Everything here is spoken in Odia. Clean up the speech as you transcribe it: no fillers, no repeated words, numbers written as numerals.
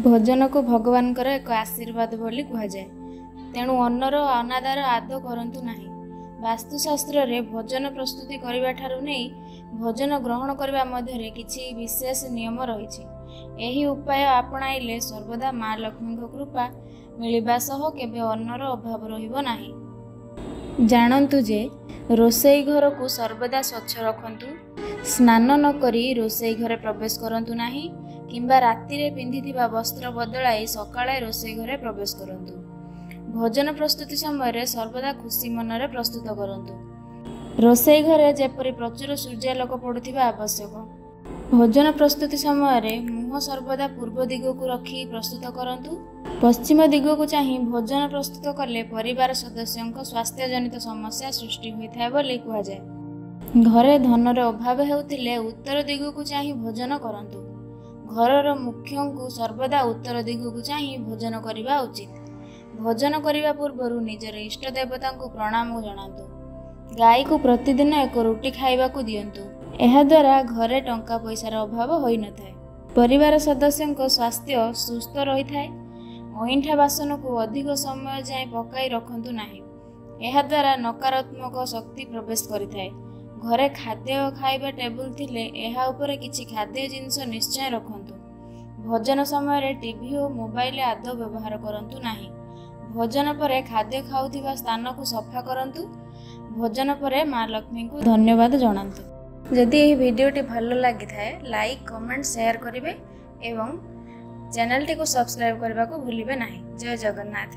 ଭୋଜନକୁ ଭଗବାନଙ୍କର ଏକ ଆଶୀର୍ବାଦ ବୋଲି କୁହାଯାଏ। ତେଣୁ ଅନ୍ନର ଅନାଦର ଆଦୌ କରନ୍ତୁ ନାହିଁ। ବାସ୍ତୁଶାସ୍ତ୍ରରେ ଭୋଜନ ପ୍ରସ୍ତୁତି କରିବା ଠାରୁ ନେଇ ଭୋଜନ ଗ୍ରହଣ କରିବା ମଧ୍ୟରେ କିଛି ବିଶେଷ ନିୟମ ରହିଛି। ଏହି ଉପାୟ ଆପଣାଇଲେ ସର୍ବଦା ମା ଲକ୍ଷ୍ମୀଙ୍କ କୃପା ମିଳିବା ସହ କେବେ ଅନ୍ନର ଅଭାବ ରହିବ ନାହିଁ। ଜାଣନ୍ତୁ ଯେ ରୋଷେଇ ଘରକୁ ସର୍ବଦା ସ୍ୱଚ୍ଛ ରଖନ୍ତୁ। ସ୍ନାନ ନକରି ରୋଷେଇ ଘରେ ପ୍ରବେଶ କରନ୍ତୁ ନାହିଁ କିମ୍ବା ରାତିରେ ପିନ୍ଧିଥିବା ବସ୍ତ୍ର ବଦଳାଇ ସକାଳେ ରୋଷେଇ ଘରେ ପ୍ରବେଶ କରନ୍ତୁ। ଭୋଜନ ପ୍ରସ୍ତୁତି ସମୟରେ ସର୍ବଦା ଖୁସି ମନରେ ପ୍ରସ୍ତୁତ କରନ୍ତୁ। ରୋଷେଇ ଘରେ ଯେପରି ପ୍ରଚୁର ସୂର୍ଯ୍ୟାଲୋକ ପଡ଼ୁଥିବା ଆବଶ୍ୟକ। ଭୋଜନ ପ୍ରସ୍ତୁତି ସମୟରେ ମୁହଁ ସର୍ବଦା ପୂର୍ବ ଦିଗକୁ ରଖି ପ୍ରସ୍ତୁତ କରନ୍ତୁ। ପଶ୍ଚିମ ଦିଗକୁ ଚାହିଁ ଭୋଜନ ପ୍ରସ୍ତୁତ କଲେ ପରିବାର ସଦସ୍ୟଙ୍କ ସ୍ୱାସ୍ଥ୍ୟଜନିତ ସମସ୍ୟା ସୃଷ୍ଟି ହୋଇଥାଏ ବୋଲି କୁହାଯାଏ। ଘରେ ଧନର ଅଭାବ ହେଉଥିଲେ ଉତ୍ତର ଦିଗକୁ ଚାହିଁ ଭୋଜନ କରନ୍ତୁ। ଘରର ମୁଖ୍ୟଙ୍କୁ ସର୍ବଦା ଉତ୍ତର ଦିଗକୁ ଚାହିଁ ଭୋଜନ କରିବା ଉଚିତ। ଭୋଜନ କରିବା ପୂର୍ବରୁ ନିଜର ଇଷ୍ଟ ଦେବତାଙ୍କୁ ପ୍ରଣାମ ଜଣାନ୍ତୁ। ଗାଈକୁ ପ୍ରତିଦିନ ଏକ ରୁଟି ଖାଇବାକୁ ଦିଅନ୍ତୁ। ଏହାଦ୍ୱାରା ଘରେ ଟଙ୍କା ପଇସାର ଅଭାବ ହୋଇନଥାଏ। ପରିବାର ସଦସ୍ୟଙ୍କ ସ୍ୱାସ୍ଥ୍ୟ ସୁସ୍ଥ ରହିଥାଏ। ଅଇଁଠା ବାସନକୁ ଅଧିକ ସମୟ ଯାଏଁ ପକାଇ ରଖନ୍ତୁ ନାହିଁ। ଏହାଦ୍ୱାରା ନକାରାତ୍ମକ ଶକ୍ତି ପ୍ରବେଶ କରିଥାଏ। ଘରେ ଖାଦ୍ୟ ଖାଇବା ଟେବୁଲ ଥିଲେ ଏହା ଉପରେ କିଛି ଖାଦ୍ୟ ଜିନିଷ ନିଶ୍ଚୟ ରଖନ୍ତୁ। ଭୋଜନ ସମୟରେ ଟିଭି ଓ ମୋବାଇଲ ଆଦୌ ବ୍ୟବହାର କରନ୍ତୁ ନାହିଁ। ଭୋଜନ ପରେ ଖାଦ୍ୟ ଖାଉଥିବା ସ୍ଥାନକୁ ସଫା କରନ୍ତୁ। ଭୋଜନ ପରେ ମା ଲକ୍ଷ୍ମୀଙ୍କୁ ଧନ୍ୟବାଦ ଜଣାନ୍ତୁ। ଯଦି ଏହି ଭିଡ଼ିଓଟି ଭଲ ଲାଗିଥାଏ, ଲାଇକ୍, କମେଣ୍ଟ, ସେୟାର କରିବେ ଏବଂ ଚ୍ୟାନେଲଟିକୁ ସବସ୍କ୍ରାଇବ୍ କରିବାକୁ ଭୁଲିବେ ନାହିଁ। ଜୟ ଜଗନ୍ନାଥ।